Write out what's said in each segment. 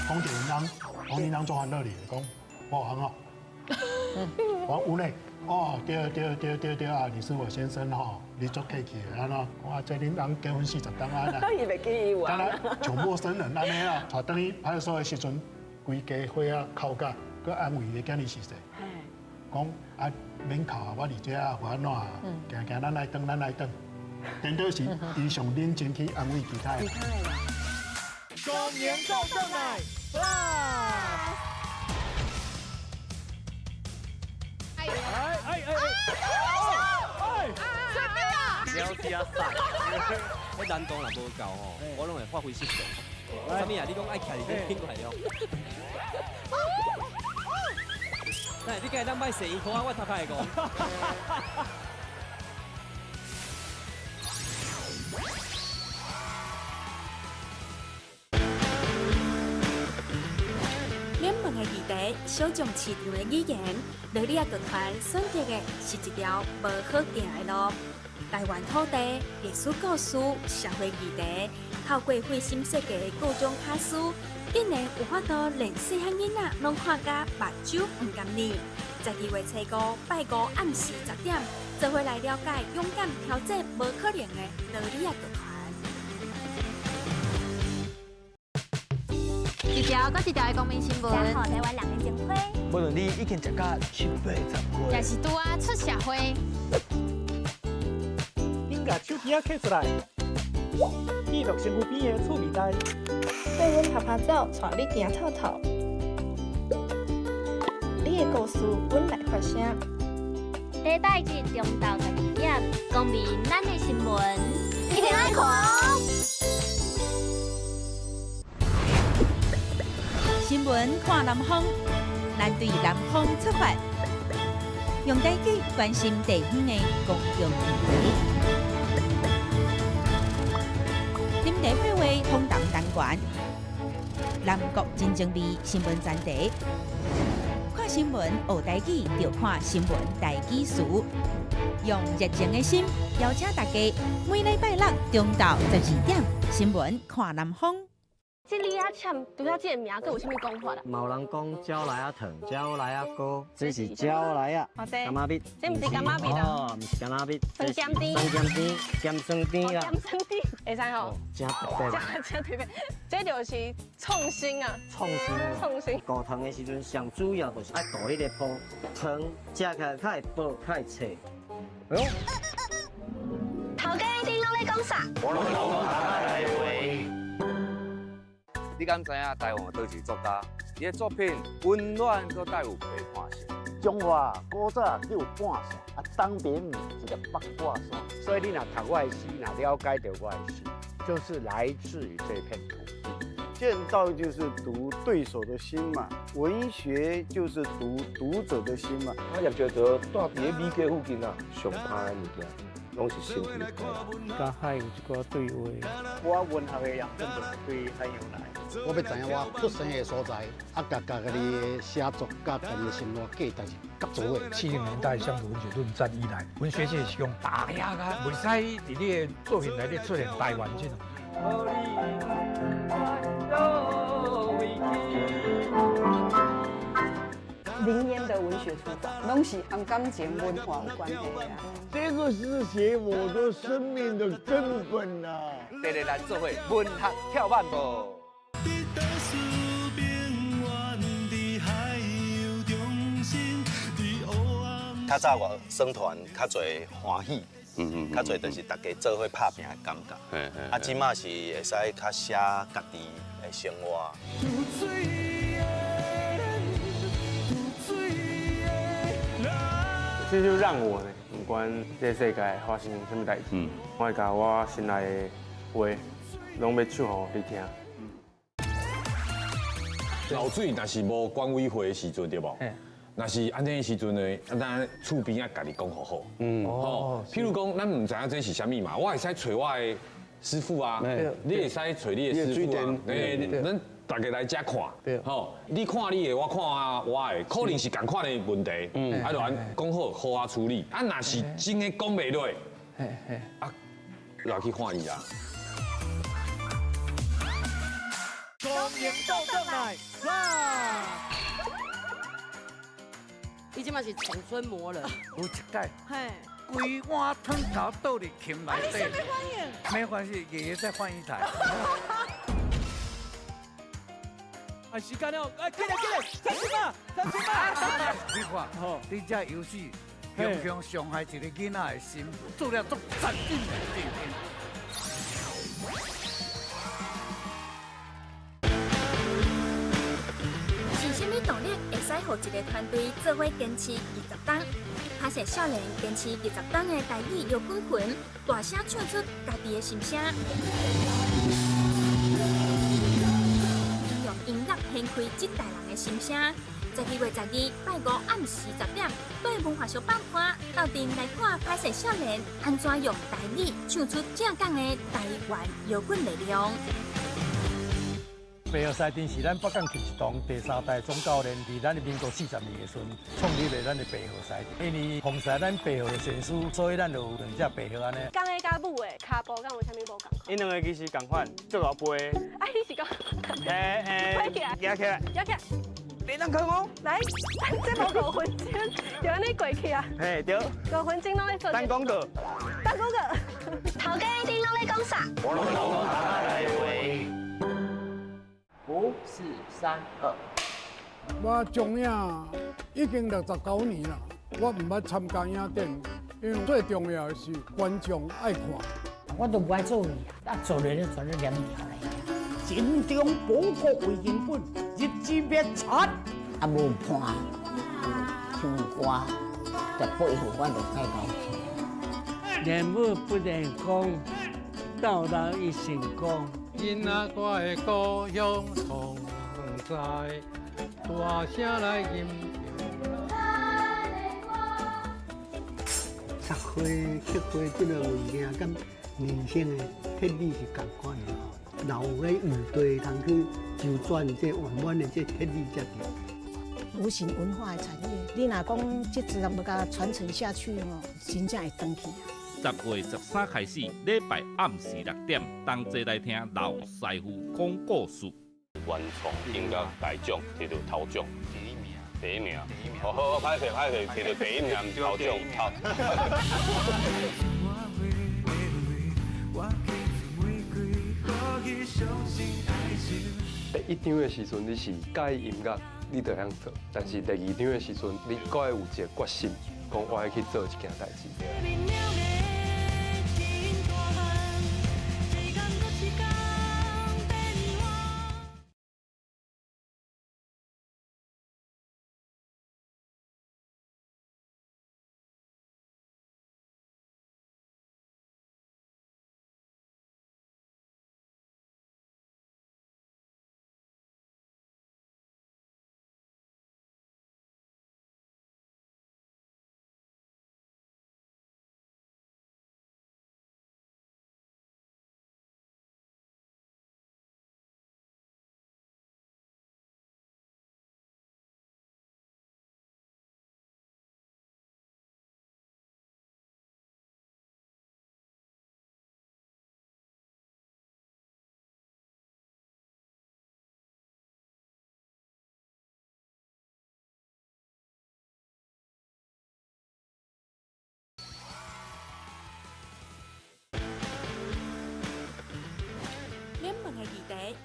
講一個人，講恁翁足煩惱你，講我很好，我有咧，哦，對對對對對啊，你是我先生吼，你足客氣的，按怎？講啊，這恁翁結婚40冬啊，伊袂記伊有啊。敢若像陌生人按呢啊，帶轉去派出所的時陣，規家伙仔哭甲，閣安慰伊的囝兒是誰？講啊，免哭啊，我佇遮啊，無按怎啊，行行，咱來轉，咱來轉。顛倒是伊上認真去安慰其他的。公年送豆奶，哇！哎哎哎哎！什麼啊？了解啊，彼難度若無夠吼，我攏會發揮失常。啥物啊？你講愛徛佇這頂過來哦。那你敢會當莫踅伊褲仔，我頭殼會講。冷門的議題，小眾市場的語言，羅莉仔劇團選擇的是一條無好行的路。台灣土地、歷史故事、社會議題，透過費心設計的各種卡司，竟然有法度連細漢囡仔攏看甲目睭毋甘呢。12月初五拜五暗時10點，做伙來了解勇敢挑戰無可能的羅莉仔劇團。一條閣一條的公民新聞，台灣人的情懷。無論你已經食甲七八十歲，也是拄仔出社會。恁共手機仔揢出來，記錄身軀邊的趣味代。綴阮趴趴走，帶你行透透。你的故事，阮來發聲。禮拜日中晝12點，公民咱的新聞，一定愛看。新聞看南方，咱對南方出發，用台語關心地方的公共議題。林地配話訪談單元，南國真情味新聞專題，看新聞學台語，就看新聞台語詞。用熱情的心邀請大家，每禮拜六中晝12點，新聞看南方。這李仔簽拄仔這個名，閣有啥物講法啦？嘛有人講蕉來仔糖，蕉來仔糕，這是蕉來仔。柑仔蜜，這毋是柑仔蜜啦。哦，毋是柑仔蜜。酸鹹甜。酸鹹甜，鹹酸甜啦。鹹酸甜，會使吼。真特別。真真特別，這就是創新啊！創新。創新。熬糖的時陣，上主要就是愛塗彼个泡，糖食起來較會薄，較會脆。哎喲。頭家你攏咧講啥？我攏講台話。你敢知影台灣有佗一个作家？伊的作品溫暖，閣帶有批判性。中華古早叫半山，啊東邊一個八卦山。所以你若讀我的詩，若了解著我的詩，就是來自於這片土地。劍道就是讀對手的心嘛，文學就是讀讀者的心嘛。我葉石德住佇咧美國附近啊，上拍的物件攏是身體。佮海有一寡對話。我文學的養分就是對海洋來。我欲知影我出生的所在，啊，佮家己的寫作，佮家己的生活價值是合作的。70年代鄉土文學論戰以來，文學界是用打壓啊，袂使佇你的作品內底出現台灣這種。林煙的文學出版，攏是和感情文化有關係啊。這個是寫我的生命的根本啊！第日來做伙文學跳板步。較早我耍團較濟歡喜，較濟就是大家做伙拍拚的感覺。啊，這馬是會使較寫家己的生活。這就讓我呢，毋管這世界發生啥物代誌，我會共我心內的話，攏欲唱予你聽。漏水若是無管委會的時陣，對無？若是按呢的時陣呢，啊，咱厝邊仔家己講好好。吼，譬如講，咱毋知影這是啥物嘛，我會使揣我的師傅啊，你會使揣你的師傅啊，咱大家來遮看，吼，你看你的，我看我的，可能是仝款的問題，啊，就按講好，好好處理。啊，若是真的講袂落，啊，來去看伊啊。光明倒转来，啦！伊這馬是重孫魔人。有一擺，規碗湯頭倒入琴內底。你啥物反應？沒關係，爺爺再換一台。啊，時間了，哎，起來起來，30萬，30萬。你看，你這遊戲，強強傷害一個囡仔的心，做了足殘忍的事情。是啥物動力會使予一個團隊做伙堅持20冬？拍謝少年堅持20冬的台語搖滾群，大聲唱出家己的心聲，用音樂掀開這代人的心聲。12月12拜五暗時10點，對文化小放看，鬥陣來看拍謝少年按怎用台語唱出正港的台灣搖滾力量。白河西鎮是咱北港球一堂第三代總教練，佇咱的民國40年的時陣創立的咱的白河西鎮。因為奉祀咱白河的先師，所以咱就有兩隻白河按呢。公的佮母的跤步敢有啥物無仝款？𪜶兩个其實仝款，足𠢕飞。啊，你是講？飛起來，舉起來，舉起來。你能看無？來，這無5分鐘就按呢過去啊。嘿，對。5分鐘攏咧做。等廣告。等廣告。頭家恁攏咧講啥？我攏講台話。 5、4、3、2。我從影已經69年啦，我毋捌參加影展，因為最重要的是觀眾愛看。我都無愛做戲啊，做咧咧做咧黏條來。盡忠報國為根本，日子滅賊。啊，無伴唱歌，就背後我就再來唱。練武不練功，到老一身功。囡仔住的故鄉同在，大聲來吟。插花、刻花這个物件，佮人生的铁理是仝款的吼。若有咧余地通去周转这圆满的这铁理才对。无形文化的产业，你若讲这自然欲共传承下去吼，真正會斷去啊。10月13開始，禮拜暗時6點，同齊來聽老師傅講故事。原創音樂大獎摕到頭獎，第一名，第一名，好好歹勢歹勢，摕到第一名，毋是頭獎。好。第一張的時陣，你是佮意音樂，你就曉做；但是第二張的時陣，你閣愛有一個決心，講我愛去做這件代誌。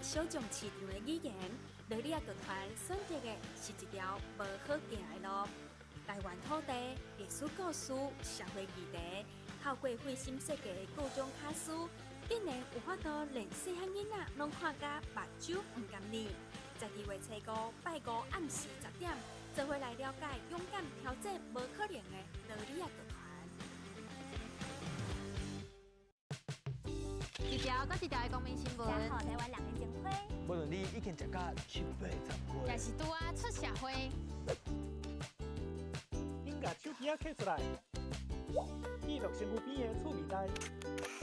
小眾市場的語言，羅里仔劇團選擇的是一條無好行的路。台灣土地、歷史故事、社會議題，透過費心設計的各種卡司，竟然有法度連細漢囡仔攏看甲目睭毋甘呢。12月初五拜五暗時10點，做伙來了解勇敢挑戰無可能的羅里仔劇團。一條閣一條的公民新聞，台灣人的情花。無論你已經食甲7、8十歲，也是拄仔出社會。恁共手機仔揢出來，記錄身軀邊的趣味代。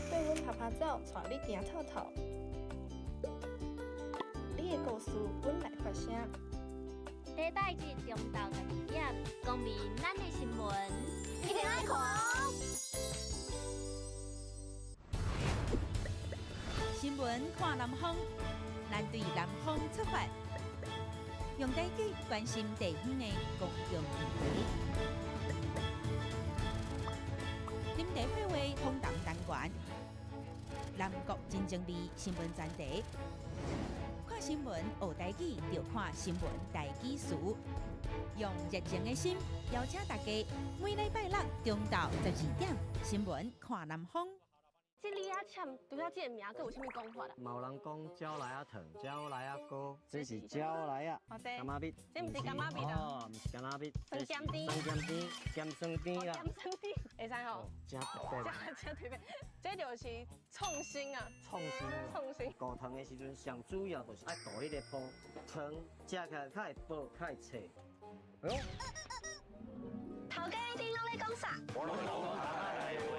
綴阮趴趴走，帶你行透透。你的故事，阮來發聲。禮拜日中晝12點，公民咱的新聞，一定愛看哦。新聞看南方，咱對南方出發，用台語關心地方的公共議題。林地會話訪談單元，南國真情味新聞專題，看新聞學台語，就看新聞台語詞。用熱情的心邀請大家，每禮拜六中晝12點，新聞看南方。這李仔簽拄仔這個名，閣有啥物講法啦？嘛有人講蕉來仔糖、蕉來仔糕，這是蕉來仔。柑仔蜜，這毋是柑仔蜜啦。哦，毋是柑仔蜜，酸鹹甜。酸鹹甜，鹹酸甜啦。鹹酸甜，會使吼。真特別。真特別，這就是創新啊！創新。創新。熬糖的時陣，上主要就是愛塗彼个泡，糖食起來較會薄，較會脆。哎呦！頭家你攏咧講啥？我攏講台話。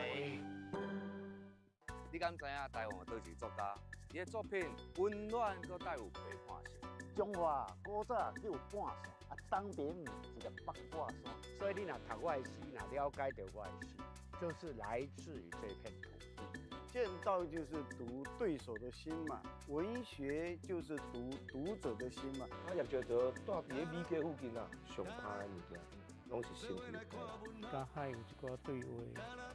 你敢知影台灣有佗一个作家？伊的作品溫暖，閣帶有批判性。中華古早叫半山，啊東邊一个八卦山。所以你若讀我的詩，若了解著我的詩，就是來自於這片土地。劍道就是讀對手的心嘛，文學就是讀讀者的心嘛。我葉石德住佇咧美家附近啊，上拍的物件攏是身體。佮海有一寡對話。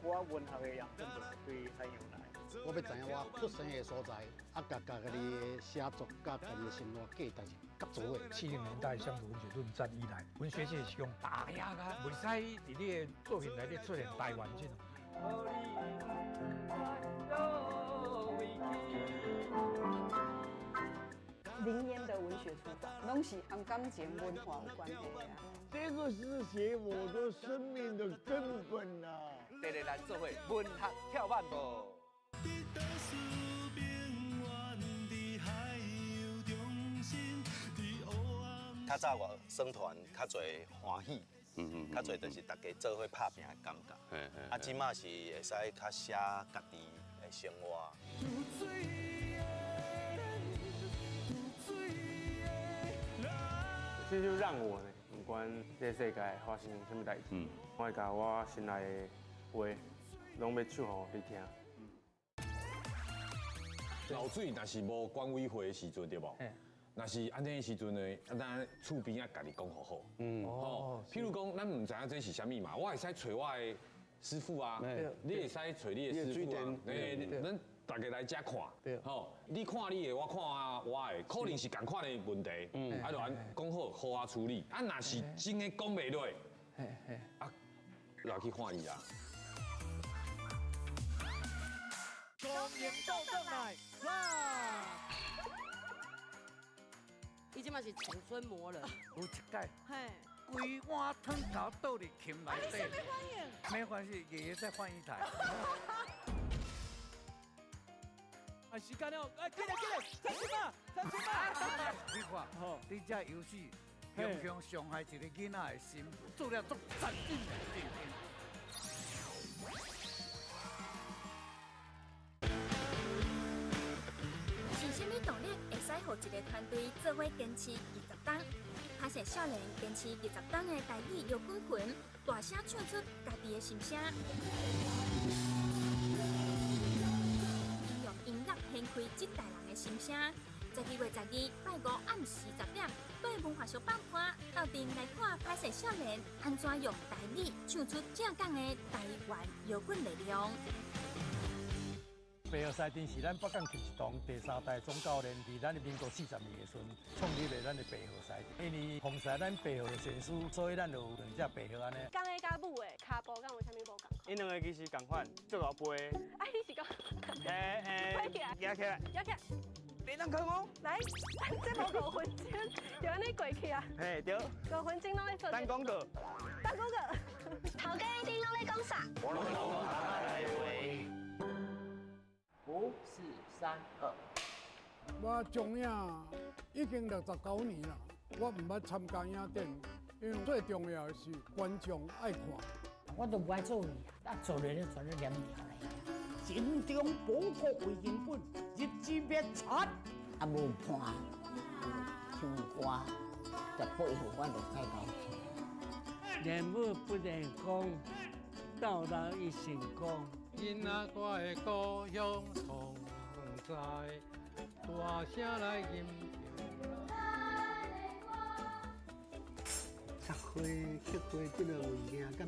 我文學的養分就是對海洋來。我欲知影我出生的所在，啊，佮家己的寫作，佮家己的生活價值是合作的。70年代鄉土文學論戰以來，文學界是用打壓啊，袂使佇你的作品內底出現台灣這種。林煙的文學出版，攏是和感情文化有關係的啊。這個是寫我的生命的根本啊！第日來做伙文學跳板步。較早我耍團較濟歡喜，較濟就是大家做伙拍拚的感覺。啊，這馬是會使較寫家己的生活。這就讓我呢，毋管這世界發生啥物代誌，我會共我心內的話，攏欲唱予你聽。漏水若是無管委會的時陣，對無？若是按呢的時陣呢，啊，咱厝邊仔家己講好好。吼，譬如講，咱毋知影這是啥物嘛，我會使揣我的師傅啊，你會使揣你的師傅啊，咱大家來遮看，吼，你看你的，我看我的，可能是仝款的問題，啊，就按講好，好好處理。啊，若是真的講袂落，啊，來去看伊啊。光明倒轉來，啦！伊這馬是窮村魔人。有一擺，規碗湯頭倒入琴內底。什麼反應？沒關係，爺爺再換一台。啊，時間了，哎，進來進來，30萬，30萬。你看，你這遊戲，強強傷害一個囡仔的心，做了足殘忍的事情。是啥物動力會使予一個團隊做伙堅持20冬？拍攝少年堅持20冬的台語搖滾群，大聲唱出家己的心聲，用音樂掀開這代人的心聲。12月12拜五暗時10點，對文化小放寬，鬥陣來看拍攝少年按怎用台語唱出正港的台灣搖滾力量。白鶴西鎮是咱北港球一堂第三代總教練，佇咱的民國40年的時陣創立的咱的白鶴西鎮。因為奉祀咱白鶴先師，所以咱就有兩隻白鶴按呢。公的佮母的跤步敢有啥物無仝款？𪜶兩个其實仝款，足𠢕飞。啊，你是講？飛起來，舉起來，舉起來。你能看無？來，這無5分鐘就按呢過去啊。嘿，對。5分鐘攏咧做。等廣告。等廣告。頭家你攏咧講啥？我攏講台話。5、4、3、2。我從影已經69年啦，我毋捌參加影展，因為最重要的是觀眾愛看。我都無愛做戲啊，做了就做了黏條來。盡忠報國為根本，日子滅賊。啊，無伴，唱歌，十八歲我就開老厝。練武不練功，到老一身功。囡仔住的故鄉同在，大聲來吟。插花、刻花這个物件，佮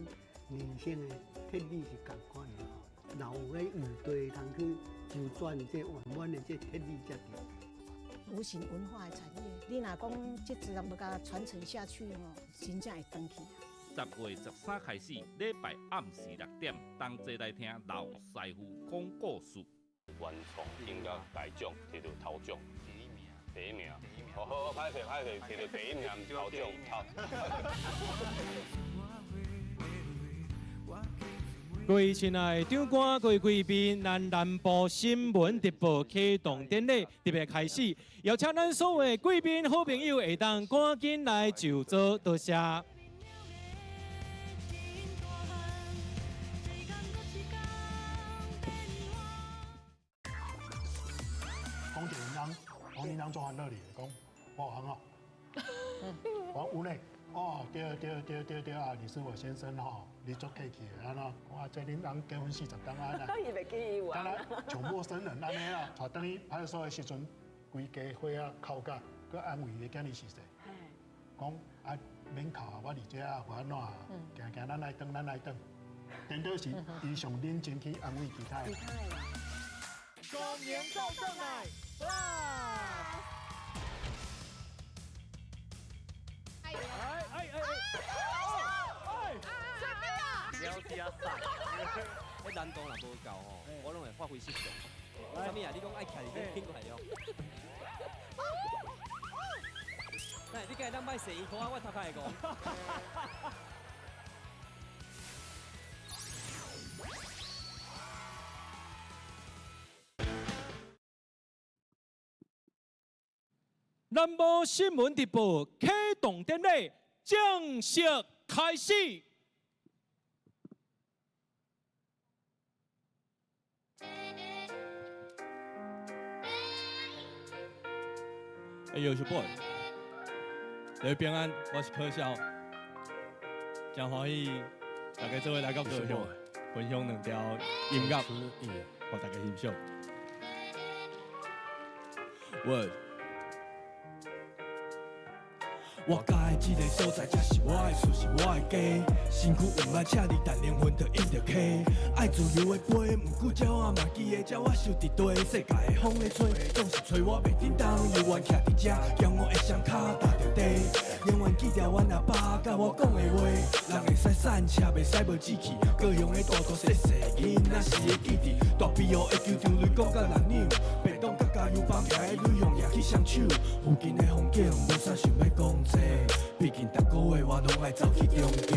人生的铁理是仝款的吼。若有咧余地通去周转这圆满的这铁理才对。无形文化的产业，你若讲这自然欲共传承下去吼，真正会断去啊。10月13开始，礼拜暗时6点，同齐来听老师傅讲故事。原创音乐大奖摕到头奖，第一名，第一名，好好，歹势歹势，摕到第一名，毋是头奖。好。各位亲爱的长官、各位贵宾，咱南部新闻直播启动典礼特别开始，邀请咱所有的贵宾、好朋友会当赶紧来就座，多谢。讲一个人，王林长做欢乐哩，讲我很好，我有咧，哦，对对对对对啊，你是我先生吼，你足客气的，安怎？我这恁翁结婚40冬啊，伊袂记伊有啊，像陌生人按呢啦，带转去派出所的时阵，规家伙仔哭甲，阁安慰伊的囝儿是谁？讲啊，免哭啊，我伫遮啊，无按怎啊，行行，咱来转，咱来转。颠倒是伊上认真去安慰其他的。光明走转来，哇！哎哎哎哎！了解赛，迄难度若无够吼，我拢会发挥失常。啥物啊？你讲爱徛伫顶挺过来了？来，你敢会当莫踅伊裤啊？我头壳会讲。南部新闻直播启动典礼正式开始。哎呦，小 boy，大家平安，我是柯少，真欢喜大家做伙来到高雄，分享两条音乐，予大家欣赏。我喜欢这个所在，这是我的厝，是我的家。身躯有捌赤字，但灵魂就印著溪。爱自由的飞，不过鸟仔嘛记得鸟仔受伫地。世界的风咧吹，总是吹我袂振动。犹原徛伫这，骄傲的双脚踏著地。永远记得阮阿爸佮我讲的话。人会使散车，袂使无志气。高雄的大大细细囡仔是会记得。大比湖的球场，雷公佮蓝鸟，白东佮加油棒，徛的女雄举起双手。附近的风景，无啥想欲讲这，毕竟逐个月我拢爱走去中家，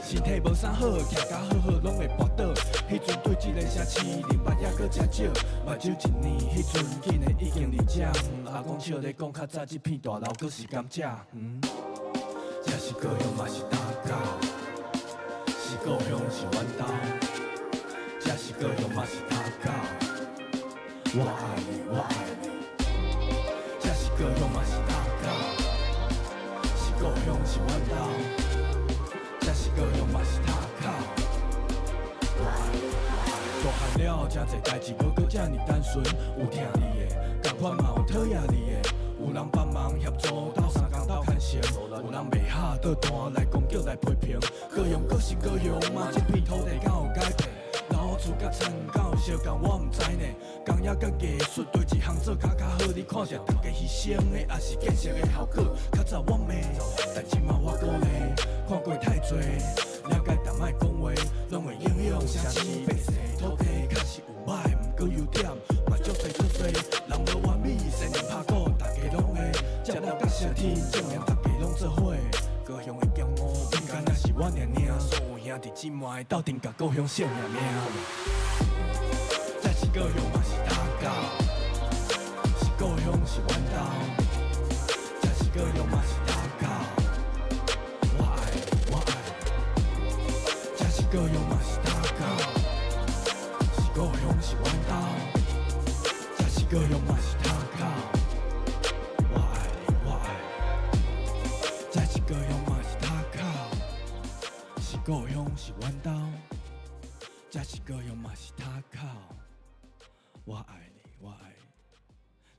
身体无啥好，徛甲好好拢会跋倒。彼阵对这个城市认捌犹阁诚少，目睭一年，彼阵竟然已经伫遮。阿公笑咧讲，较早这片大楼阁是甘蔗园。这是高雄嘛是大港，是故乡是阮兜。这是高雄嘛是大港，我爱你，我爱你。这是高雄嘛是大港。故乡是阮兜，这是高雄嘛是塔口。大汉了，真济代志，无阁遮尔单纯。有疼你的，仝款嘛有讨厌你的。有人帮忙协助，斗相共斗牵绳。有人袂合倒弹来攻击来批评。高雄阁是高雄吗？这片土地敢有改变？老厝佮田敢有相仝，我毋知呢。工业佮艺术对一项做较较好，你看是大家牺牲的，抑是建设的效果？较早我骂，但这马我鼓励。看过太济，了解但莫讲话，拢会影响城市百姓土地。确实有歹，毋过优点嘛足济足济。人无完美，善良拍鼓，大家拢会。接了佮升天，证明大家拢做伙。高雄的骄傲，毋干焦是我尔尔，所有兄弟姊妹斗阵共高雄惜命命。这是高雄嘛是塔港，是故乡是阮兜。这是高雄嘛是塔港，我爱你我爱你。这是高雄嘛是塔港，是故乡是阮兜。这是高雄嘛是塔港，我爱你我爱你。这是高雄嘛是塔口，是故乡是阮兜。这是高雄嘛是塔口，我爱你我爱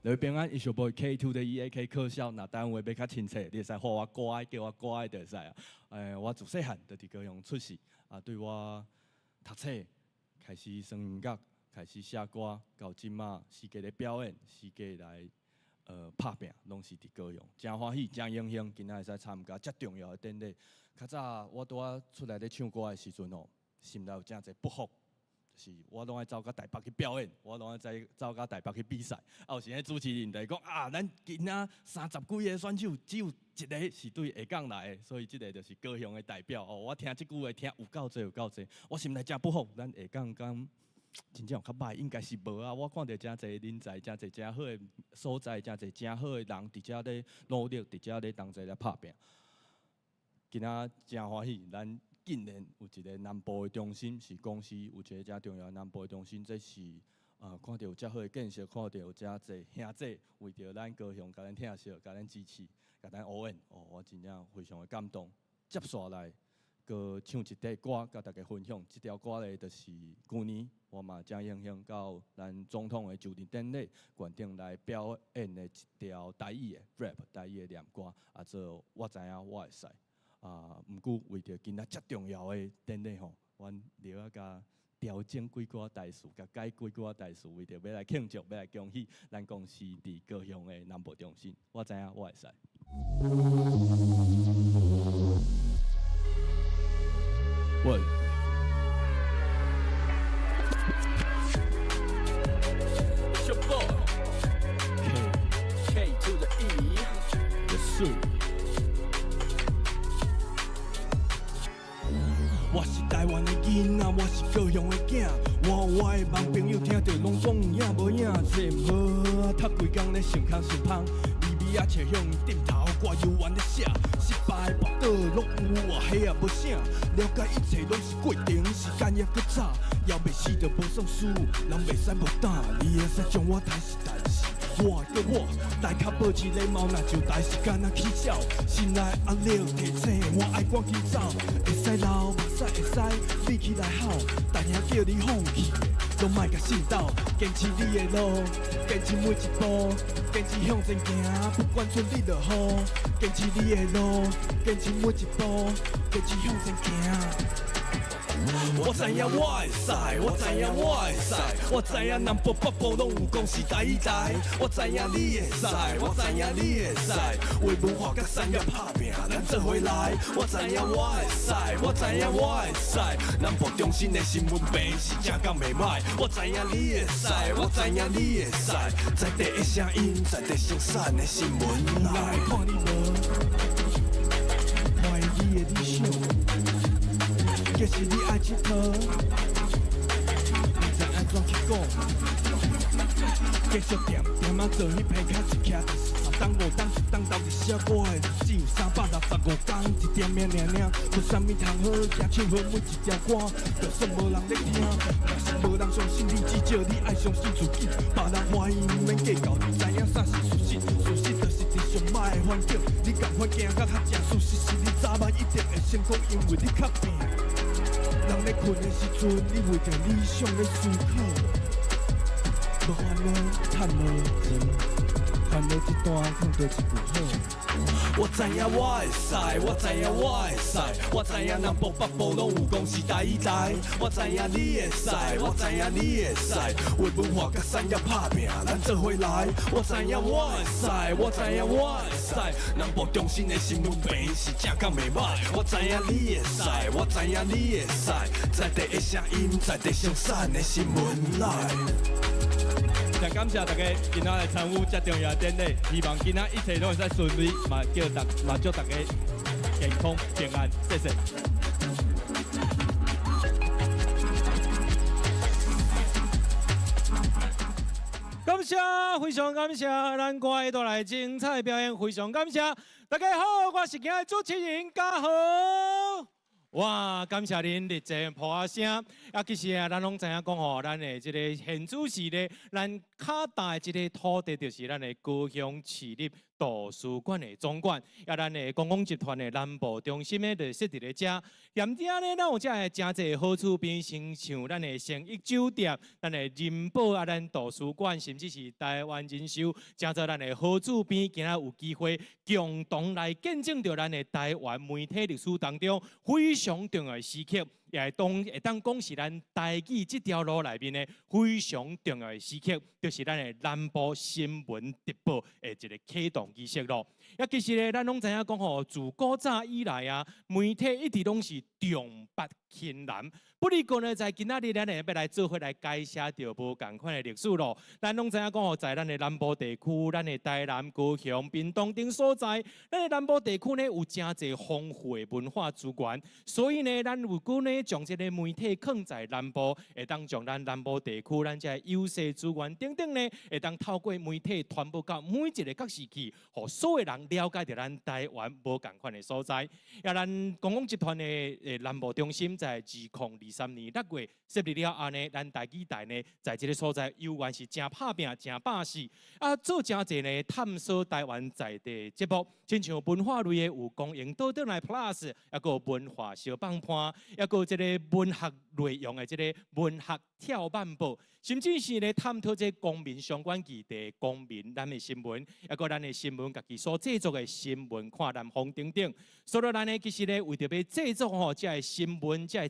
你。各位平安，It's your boy K to the E A K 柯瀟，若台湾話欲較親切，你會使喊我歌仔，叫我歌仔就會使啊。我自細漢就佇高雄出世，啊，對我讀冊開始耍音樂，開始寫歌，到這馬四界咧表演，四界來拍拚，攏是佇高雄，誠歡喜，誠榮幸，今仔會使參加遮重要的典禮。較早我拄仔出來咧唱歌的時陣吼，心內有誠濟不服。是我攏愛走到台北去表演，我攏愛走走到台北去比賽。啊，有時彼主持人就會講啊，咱今仔30幾个選手，只有一个是對下港來的，所以這个就是高雄的代表。哦，我聽這句話聽有夠濟有夠濟，我心內誠不服，咱下港敢真正有較歹，應該是無啊。我看著誠濟人才，誠濟誠好的所在，誠濟誠好的人，佇遮咧努力，佇遮咧同齊來拍拚。今仔誠歡喜，咱竟然有一个南部的中心，是公司有一个誠重要的南部的中心，這是看著有遮好的建設，看著有遮濟兄弟為著咱高雄，共咱疼惜，共咱支持，共咱応援，哦，我真正非常的感動。接紲來，閣唱一塊歌，佮大家分享。這條歌咧，就是舊年我嘛誠榮幸到咱總統的就任典禮現場來表演的一條台語的 rap，台語的念歌，啊，做我知影我會使。啊，毋過為著今仔遮重要的典禮吼，阮著愛共調整幾寡代誌，共改幾寡代誌，為著欲來慶祝，欲來恭喜咱公司佇高雄的南部中心。我知影我會使。喂。 It's your boy K K to the E. Yes sir. 我是台灣的囡仔，我是高雄的囝。我有我的網朋友聽著攏講有影無影，這毋好啊，讀規工咧想空想芳，微微仔笑向頂頭，歌猶原咧寫。失敗跋倒攏有啊，彼也無啥。了解一切攏是過程，時間猶閣早，猶袂死就無算輸，人袂使無膽，你會使將我刣死，但是我會閣活，代較保持禮貌，若就代時間仔起痟，心內壓力提醒我愛趕緊走，會使流目屎會使立起來吼，但兄叫你放棄的，攏莫共信鬥，堅持你的路，堅持每一步，堅持向前行，不管順利落雨，堅持你的路，堅持每一步，堅持向前行。我知影我會使，我知影我會使，我知影南部北部攏有公司台語台。我知影你會使，我知影你會使，為文化佮產業拍拚，咱做伙來。我知影我會使，我知影我會使，南部中心的新聞病是正敢袂歹。我知影你會使，我知影你會使，在地的聲音，在地生產的新聞來。人會看你無，懷疑你的理想。其實你愛𨑨迌，毋知按怎去講。繼續恬恬仔做彼篇卡一徛就是三冬五冬，一冬斗一寫歌的日子有365工，一點仔爾爾，無啥物通好，行唱好每一條歌，就算無人咧聽，若是無人相信你，至少你愛相信自己。別人歡喜毋免計較，你知影啥是事實？事實就是佇上歹的環境，你共款行甲較正。事實是你早晚一定會成功，因為你較拚。人咧睏的時陣，你為著理想咧思考，無煩惱，趁無錢，煩惱一段，囥著一句好。我知影我會使，我知影我會使，我知影南部北部攏有公司台語台。我知影你會使，我知影你會使，為文化佮產業拍拚，咱做伙來。我知影我會使，我知影我會使，南部中心的新聞病是正敢袂歹。我知影你會使，我知影你會使，在地的聲音，在地生產的新聞來。真感謝大家今仔來參與這重要的典禮，希望今仔一切攏會使順利，嘛叫大嘛祝大家健康平安，謝謝。感謝，非常感謝咱歌仔帶來精彩表演，非常感謝。大家好，我是今日主持人嘉豪。哇！感謝恁熱情噗仔聲。啊，其實啊，咱攏知影講吼，咱的這个現主時咧，咱較大的這个土地就是咱的高雄市立圖書館的總館，啊，咱的公共集團的南部中心咧，就設佇咧遮。踮遮咧，咱有遮的誠濟好處邊，親像咱的誠益酒店、咱的人保啊，咱圖書館，甚至是台灣人壽，誠濟咱的好處邊，今仔有機會共同來見證著咱的台灣媒體歷史當中非常重要的時刻，也會當會當講是咱台語這條路內面的非常重要的時刻，就是咱的南部新聞直播的一个啟動儀式咯。啊，其實咧，咱攏知影講吼，自古早以來啊，媒體一直攏是重北輕南。不過呢，在今仔日咱會欲來做伙來改寫著無仝款的歷史咯。咱攏知影講吼，在咱的南部地區，咱的台南、高雄、屏東等所在，咱的南部地區呢有誠濟豐富的文化資源，所以呢，咱如果呢將這个媒體囥在南部，會當將咱南部地區咱這个優勢資源等等呢，會當透過媒體傳播到每一个角時去，予所有人了解著咱台灣無仝款的所在。啊，咱公共集團的南部中心在2023年6月設立了後呢，咱台語台呢，在這个所在猶原是誠拍拚、誠百事啊，做誠濟呢探索台灣在地節目，親像文化類的有公益倒轉來 Plus，抑閣有文化相放伴，抑閣有這个文學內容的這个文學跳板報，甚至是咧探討這公民相關議題、公民咱的新聞，抑閣咱的新聞家己所製作的新聞看南方等等。所以咱呢，其實咧為著欲製作吼這个新聞、這个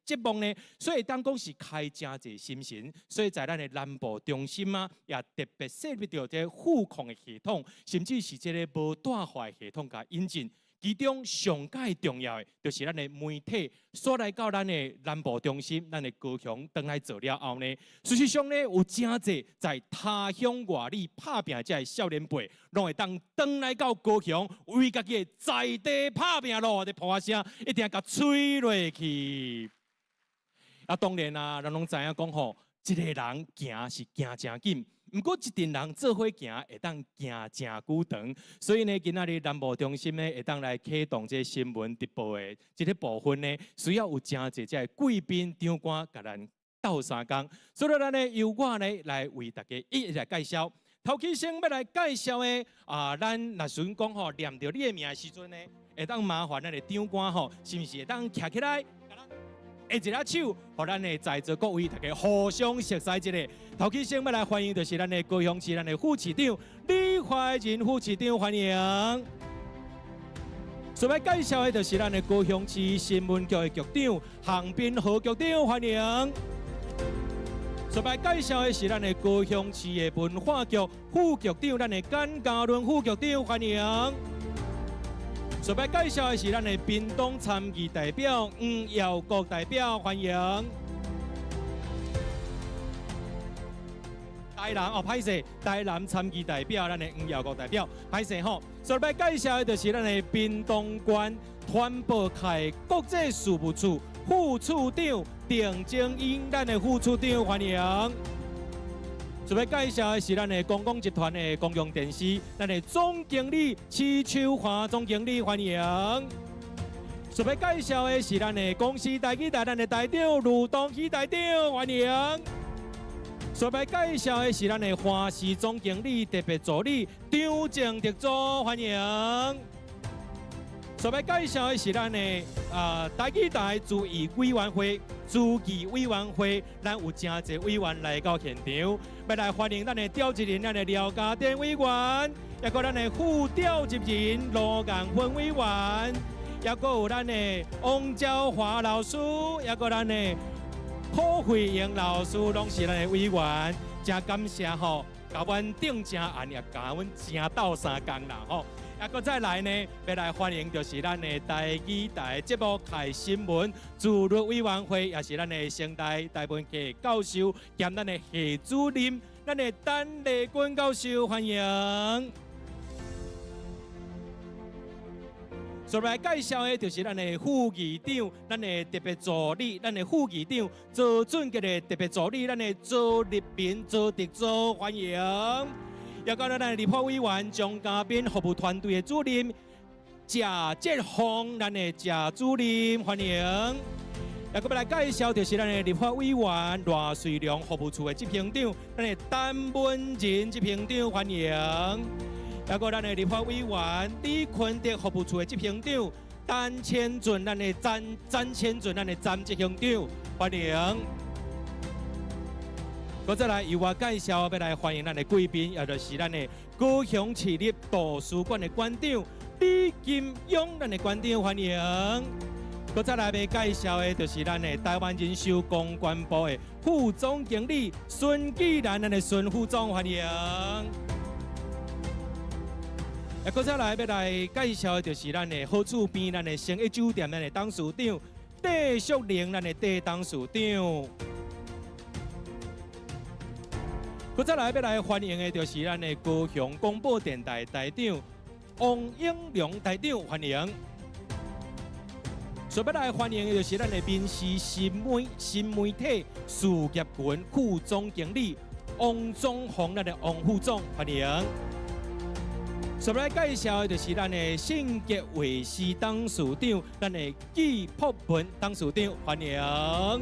節目呢，所以當講是開誠濟心神，所以在咱的南部中心啊，也特別設立著這个副控的系統，甚至是這个無帶話系統共引進。其中上蓋重要的，就是咱的媒體所來到咱的南部中心，咱的高雄轉來做了後呢，事實上呢，有誠濟在他鄉外里拍拚這个少年輩，攏會當轉來到高雄，為家己的在地拍拚咯，佇噗仔聲一定共催落去。啊，當然啊，咱攏知影講吼，一个人行是行誠緊。毋過一陣人做伙行，會當行誠久長。所以呢，今仔日南部中心呢，會當來啟動這个新聞直播的這个部分呢，需要有誠濟這个貴賓長官共咱鬥相共。所以咱呢，由我呢來為大家一一來介紹。頭起先欲來介紹的啊，咱若順講吼，念著你的名的時陣呢，會當麻煩咱的長官吼，是毋是會當徛起來？下一下手，予咱的在座各位大家互相熟悉一下。頭起先欲來歡迎就是咱的高雄市咱的副市長李懷仁副市長，歡迎。順便介紹的就是咱的高雄市新聞局的局長韓斌何局長，歡迎。順便介紹的是咱的高雄市的文化局副局長，咱的簡嘉倫副局長，歡迎。順便介紹的是咱的屏東參議代表黃耀國代表，歡迎。台南哦，歹勢，台南參議代表，咱的黃耀國代表，歹勢吼。順便介紹的就是咱的屏東縣團報界國際事務處副處長鄧正英，咱的副處長，歡迎。順便介紹的是咱的公共集團的公共電視，咱的總經理徐秋華總經理，歡迎。順便介紹的是咱的公視台語台，咱的台長盧東喜台長，歡迎。順便介紹的是咱的華視總經理特別助理張靜特助，歡迎。順便介紹的是咱的台語台諮議委員會，諮議委員會，咱有誠濟委員來到現場，欲來歡迎咱的召集人，咱的廖家典委員，抑閣咱的副召集人羅雁芬委員，抑閣有咱的王昭華老師，抑閣咱的柯慧英老師，攏是咱的委員，誠感謝吼，共阮頂誠按也共阮誠鬥相共啦吼。啊，閣再來呢，欲來歡迎就是咱的台語台節目開新聞自律委員會，也是咱的成大台文系教授兼咱的系主任，咱的陳麗君教授，歡迎。接來介紹的就是咱的副議長，咱的特別助理，咱的副議長周俊傑的特別助理，咱的周立民周特助，歡迎。也到咱的立法委員張嘉賓服務團隊的主任謝哲鳳，咱的謝主任，歡迎。也閣欲來介紹，就是咱的立法委員賴瑞隆服務處的執行長，咱的陳文仁執行長，歡迎。也閣咱的立法委員李坤德服務處的執行長陳千俊，咱的陳陳千俊，咱的陳執行長，歡迎。閣再來由我介紹，欲來歡迎咱的貴賓，也就是咱的高雄市立圖書館的館長李金勇，咱的館長，歡迎。閣再來欲介紹的，就是咱的台灣人壽公關部的副總經理孫繼蘭，咱的孫副總，歡迎。啊，閣再來欲來介紹的，就是咱的好厝邊，咱的星一酒店，咱的董事長戴淑玲，咱的戴董事長。閣再來欲來歡迎的，就是咱的高雄廣播電臺臺長王永良臺長，歡迎。所欲來歡迎的，就是咱的民視新媒體事業群副總經理王宗宏，咱的王副總，歡迎。所欲來介紹的，就是咱的信杰衛視董事長，咱的紀朴文董事長，歡迎。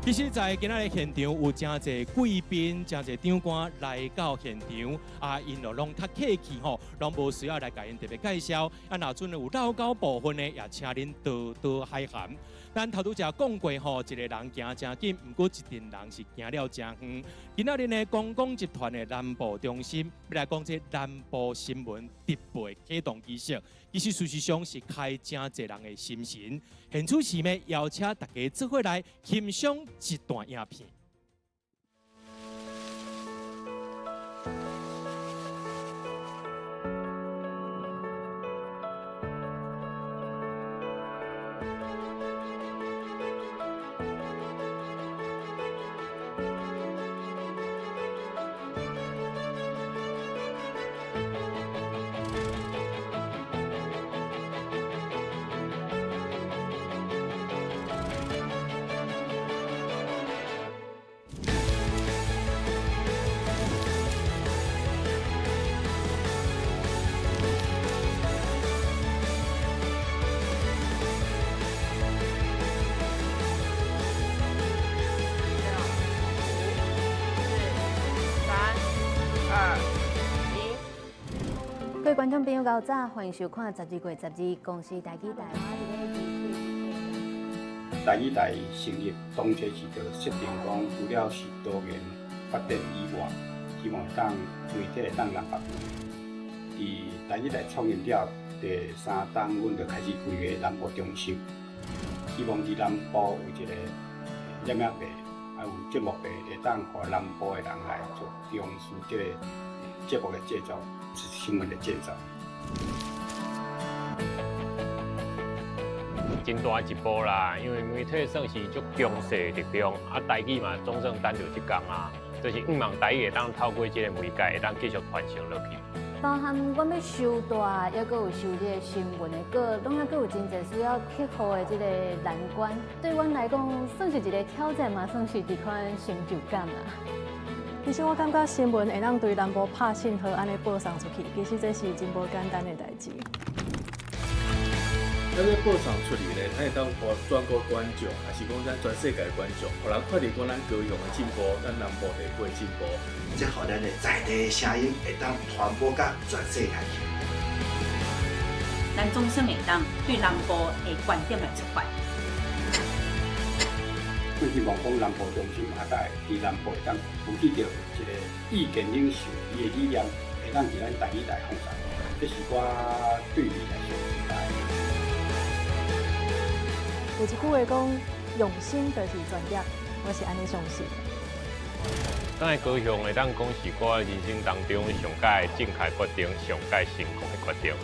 其實，在今仔日現場有誠濟貴賓、誠濟長官來到現場，啊，𪜶就攏較客氣吼，攏無需要來共𪜶特別介紹。啊，若陣有漏到部分的，也請恁多多海涵。咱頭拄才講過吼，一个人行誠緊，毋過一陣人是行了誠遠。今仔日呢，公共集團的南部中心，欲來講這南部新聞直播啟動儀式，其實事實上是開誠濟人的心神。現此時呢，邀請大家做伙來欣賞一段影片。各位觀眾朋友，早，歡迎收看12月12公視台語台。台語台成立當初是就設定講，除了是多元發展以外，希望會當媒體會當南北。佇台語台創業了第三冬，阮就開始開個南部中心，希望佇南部有一個攝影棚，還有節目棚，會當予南部的人來做重視這個節目的製作。是新聞的製作。真大一步啦，因為媒體算是足強勢的力量，啊，台語嘛總算等著這工啊，就是希望台語會當透過這個媒介，會當繼續傳承落去。包含阮欲收帶，猶閣有收這個新聞的稿，攏猶閣有真濟需要克服的這個難關。對阮來講，算是一個挑戰嘛，算是一款成就感啦。其實我感覺新聞會當對南部拍信號按呢報送出去，其實這是真無簡單的代誌。咱咧報送出去咧，咱會當予全國觀眾，抑是講咱全世界觀眾，予人看著講咱高雄的進步，咱南部地區的進步。這予咱的在地的聲音會當傳播到全世界去。咱總算會當對南部的觀點來出發。阮希望講南部中心啊，才會佇南部會當有起著一個意見領袖，伊的理念會當佇咱台語台放大，這是我對未來上期待。有一句話講，用心就是專業，我是按呢相信。轉來高雄會當講是我人生當中上蓋正確決定、上蓋成功的決定。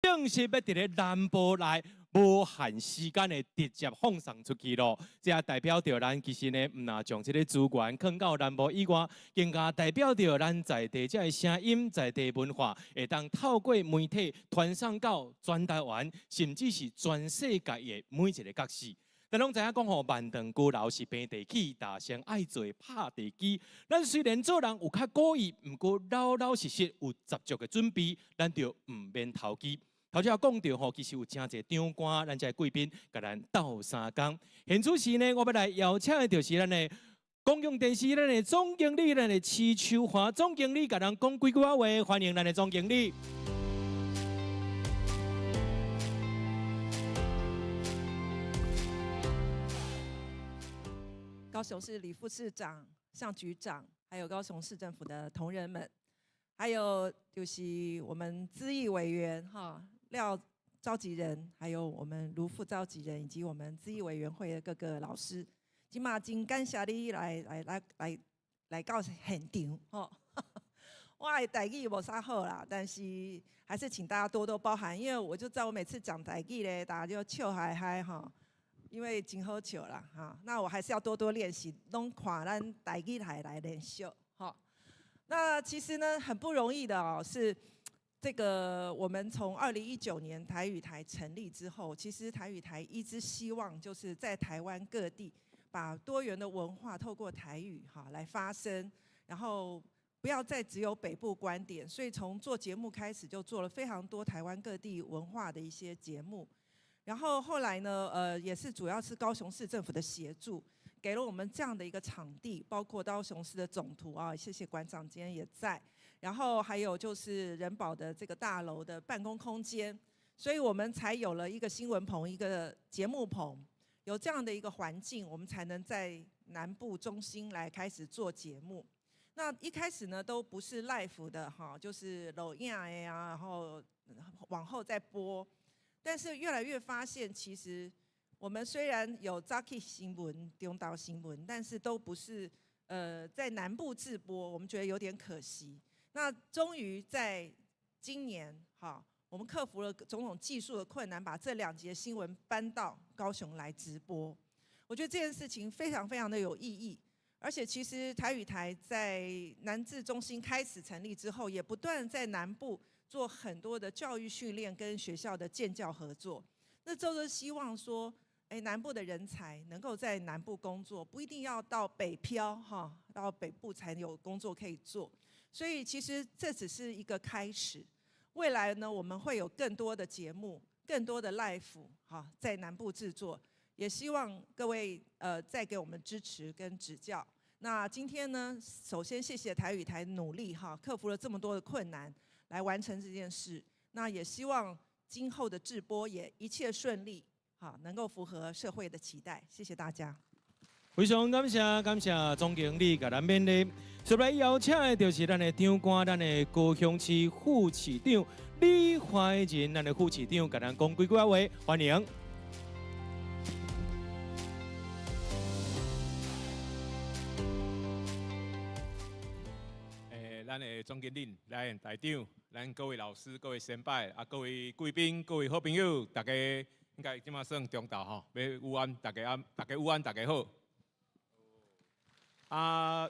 正式欲佇咧南部內無限時間的直接放送出去咯，這也代表著咱其實呢，毋若將這個資源囥到南部以外，更加代表著咱在地這个聲音、在地文化，會當透過媒體傳送到全台灣，甚至是全世界的每一個角色。咱攏知影講吼，萬丈高樓是平地起，大聲愛做拍地基。咱雖然做人有較古意，毋過老老實實有十足的準備，咱就毋免投機。頭先講著吼，其實有誠濟長官，咱這貴賓共咱鬥相共。現此時呢，我欲來邀請的就是咱的公共電視咱的總經理，咱的徐秋華總經理，共咱講幾句仔話，歡迎咱的總經理。高雄市李副市長、向局長，還有高雄市政府的同仁們，還有就是我們諮議委員哈廖召集人，還有我們盧副召集人，以及我們諮議委員會的各個老師，這馬真感謝你來來來來來到現場吼。我的台語無啥好啦，但是還是請大家多多包涵，因為我就知道我每次講台語咧，大家就笑嗨嗨哈。因為真好笑啦，哈！那我還是要多多練習，攏看咱台語台來練習，哈。那其實呢，很不容易的哦，是這個我們從2019年台語台成立之後，其實台語台一直希望就是在台灣各地把多元的文化透過台語哈來發聲，然後不要再只有北部觀點，所以從做節目開始就做了非常多台灣各地文化的一些節目。然後後來呢，也是主要是高雄市政府的協助，給了我們這樣的一個場地，包括高雄市的總圖啊，謝謝館長今天也在。然後還有就是仁寶的這個大樓的辦公空間，所以我們才有了一個新聞棚、一個節目棚，有這樣的一個環境，我們才能在南部中心來開始做節目。那一開始呢，都不是 live 的哈，就是錄影的啊，然後往後再播。但是越來越發現，其實我們雖然有早起新聞、中晝新聞，但是都不是在南部直播，我們覺得有點可惜。那終於在今年，哈，我們克服了種種技術的困難，把這兩節新聞搬到高雄來直播。我覺得這件事情非常非常的有意義。而且其實台語台在南自中心開始成立之後，也不斷在南部做很多的教育訓練跟學校的建教合作。那就是希望說，南部的人才能夠在南部工作，不一定要到北漂哈，到北部才有工作可以做。所以其實這只是一個開始，未來呢，我們會有更多的節目、更多的 live 哈，在南部製作。也希望各位再給我們支持跟指教。那今天呢，首先謝謝台語台努力哈，克服了這麼多的困難來完成這件事。那也希望今後的直播也一切順利，哈，能夠符合社會的期待。謝謝大家。非常感謝，感謝總經理共咱勉勵。接來邀請的就是咱的長官，咱的高雄市副市長李懷仁，咱的副市長共咱講幾句話，歡迎。咱的總經理、咱台長、咱各位老師、各位先輩、啊各位貴賓、各位好朋友，大家應該這馬算中晝吼，欲午安，大家安，大家午安，大家好。啊，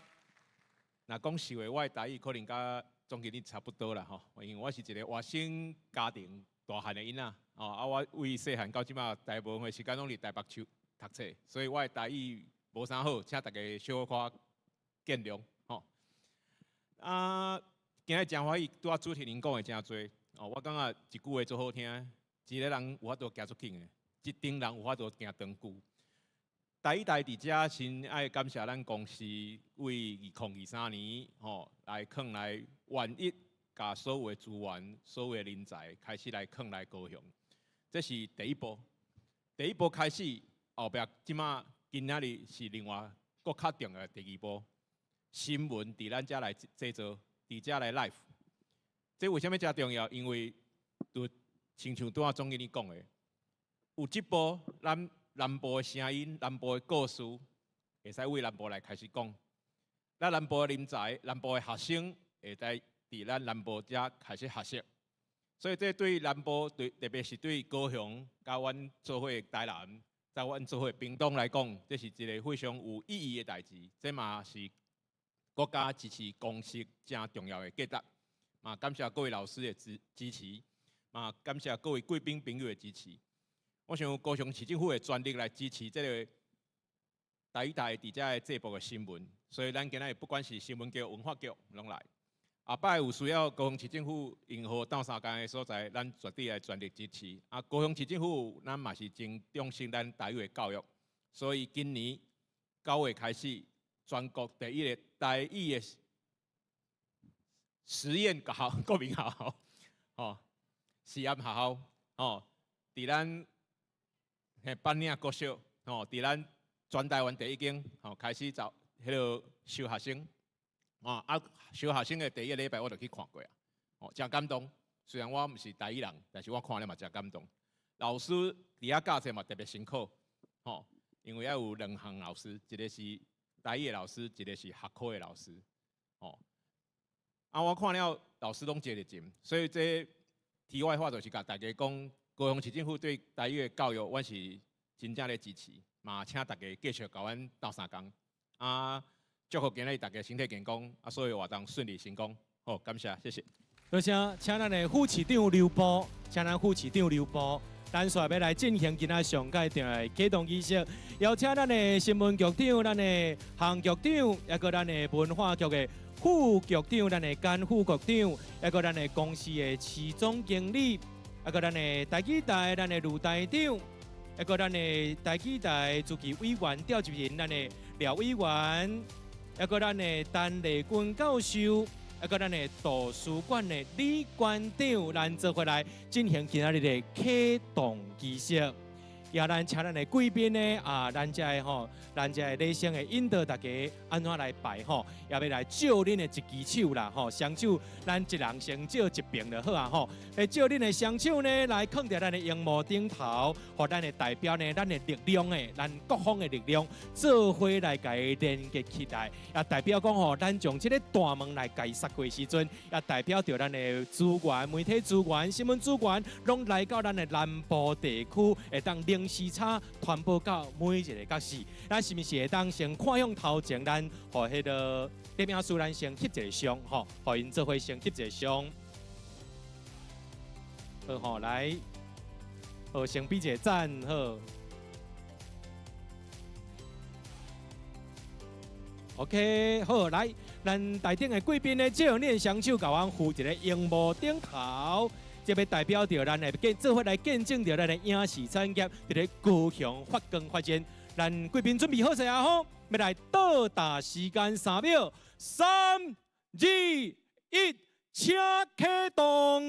若講實話，我的台語可能佮總經理差不多啦吼，因為我是一個外省家庭大漢的囡仔，哦，啊，我為細漢到這馬大部分的時間攏佇台北市讀冊，所以我的台語無啥好，請大家小可見諒。啊，今日真歡喜，拄仔主持人講的真濟哦。我感覺一句話足好聽，一个人有法度行出去的，一陣人有法度行長久。台語台佇遮先愛感謝咱公司為2023年吼來囥來願意共所有的資源、所有的人才開始來囥來高雄，這是第一步。第一步開始，後壁這馬今仔日是另外閣較重要的第二步。新聞佇咱遮來製作，佇遮來 live。這為啥物遮重要？因為就親像拄仔總經理講的，有這步，咱南部的聲音、南部的故事，會使為南部來開始講。咱南部的人才、南部的學生，會使佇咱南部遮開始學習。所以這對南部，對特別是對高雄、佮阮做伙台南、佮阮做伙屏東來講，這是一個非常有意義的代誌。這嘛是國家支持公司誠重要的價值，嘛感謝各位老師的支持，嘛感謝各位貴賓朋友的支持。我想高雄市政府會全力來支持這个台語台佇遮的節目的新聞，所以咱今仔日不管是新聞局、文化局攏來。後擺有需要高雄市政府任何鬥相共的所在，咱絕對來全力支持。啊，高雄市政府咱嘛是真重視咱台語的教育，所以今年9月開始，全國第一个台語的實驗學校、國民學校，吼，實驗學校，吼，佇咱嘿板嶺國小，吼，佇咱全台灣第一間，吼，開始就彼个收學生，哦，啊，收學生的第一个禮拜我就去看過啊，哦，誠感動。雖然我毋是台語人，但是我看了嘛誠感動。老師佇遐教冊嘛特別辛苦，吼，因為愛有兩項老師，一个是台語的老師，一个是學科的老師，吼。啊，我看了老師攏真熱情，所以這題外話就是共大家講，高雄市政府對台語的教育，阮是真正咧支持，嘛請大家繼續共阮鬥相共。啊，祝福今日大家身體健康，啊，所有活動順利成功。好，感謝，謝謝。多謝，請咱的副市長劉波，請咱副市長劉波，咱煞欲來進行今仔上蓋重要的啟動儀式，邀請咱的新聞局長、咱的韓局長，抑閣咱的文化局的副局長、咱的簡副局長，抑閣咱的公司的市總經理，抑閣咱的台語台、咱的呂台長，抑閣咱的台語台主持委員召集人，咱的廖委員，抑閣咱的陳麗君教授。抑閣咱的圖書館的李館長，咱做伙來進行今仔日的啟動儀式。也咱請咱的貴賓呢，啊，咱遮的吼，咱遮的禮性會引導大家按怎來排吼，也欲來借恁的一支手啦吼，雙手咱一人先借一爿就好啊吼。會借恁的雙手呢，來囥佇咱的螢幕頂頭，予咱的代表呢，咱的力量的，咱各方的力量做伙來共伊連結起來，也代表講吼，咱將這个大門來共伊殺過時陣，也代表著咱的資源、媒體資源、新聞資源，攏來到咱的南部地區，會當零時差傳播到每一个角勢。咱是毋是會當先看向頭前，咱予彼个攝影師，咱先翕一个相吼，予𪜶做伙先翕一个相。好吼，來，好，先比一个讚，好。OK，好，來，咱台頂的貴賓呢，借恁的雙手，共阮扶一个螢幕頂頭。這欲代表著咱來見做伙來見證著咱的影視產業佇咧高雄發光發熱。咱貴賓準備好勢啊吼，欲來倒帶時間3秒，3、2、1，請啟動。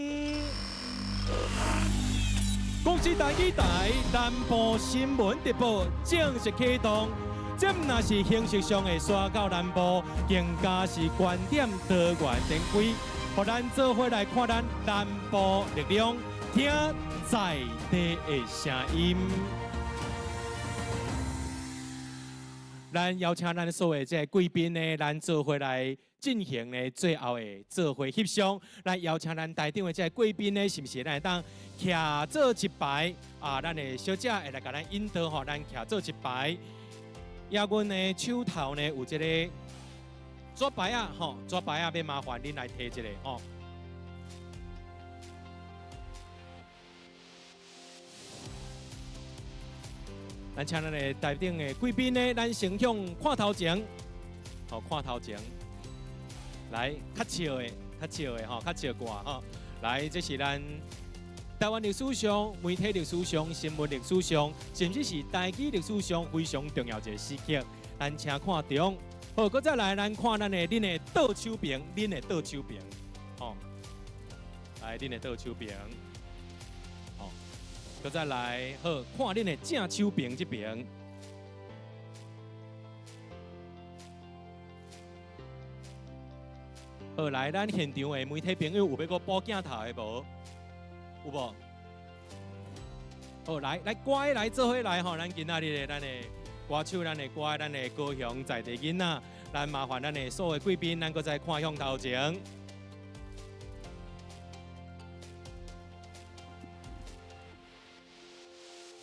公視台語台南部新聞直播正式啟動。這毋但是形式上的徙到南部，更加是觀點多元展開。予咱做伙來看咱南部力量，聽在地的聲音。咱邀請咱所有這个貴賓呢，咱做伙來進行呢最後的做伙翕相。咱邀請咱台頂的這个貴賓呢，是毋是咱會當徛做一排啊？咱的小姐會來共咱引導吼，咱徛做一排。也阮的手頭呢有這个紙牌仔吼，紙牌仔欲麻煩恁來提一下吼。咱請咱的台頂的貴賓呢，咱先向看頭前，吼，看頭前，來較笑的，較笑的吼，較笑掛吼。來，這是咱台灣歷史上、媒體歷史上、新聞歷史上，甚至是台語歷史上非常重要一个時刻。咱請看中，好，閣再來，咱看咱的恁的倒手爿，恁的倒手爿，吼，來，恁的倒手爿，吼，閣再來，好，看恁的正手爿這爿。好，來，咱現場的媒體朋友有欲閣補鏡頭的無？有無？好，來，來，歌來做伙來吼，咱今仔日的咱的歌手，咱的歌，咱的高雄在地囡仔，咱麻煩咱的所有貴賓，咱閣再看向頭前。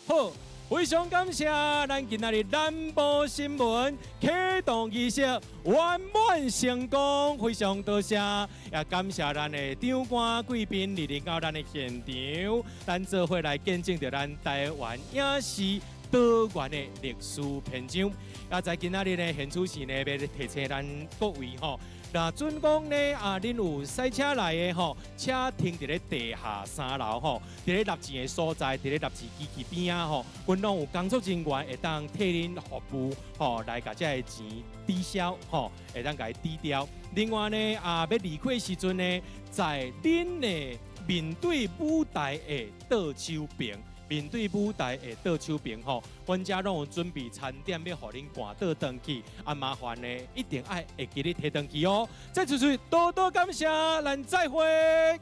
好，非常感謝咱今仔日南部新聞啟啟動儀式圓滿成功，非常多謝，也感謝咱的長官貴賓蒞臨到咱的現場，咱做伙來見證著咱台灣影視多元的歷史篇章。啊，在今仔日呢，現主時呢，欲提醒咱各位吼，若準講呢，啊，恁有駛車來的吼，車停佇咧地下三樓吼，佇咧納錢的所在，佇咧納錢機器邊仔吼，阮攏有工作人員會當替恁服務吼，來共這个錢抵消吼，會當共伊抵掉。另外呢，啊，欲離開的時陣呢，在恁的面對舞台的倒手邊。面對舞台的倒手邊吼，阮遮攏有準備餐點欲予恁趕倒轉去，啊麻煩呢，一定愛會記得提轉去哦。再次次多多感謝，咱再會。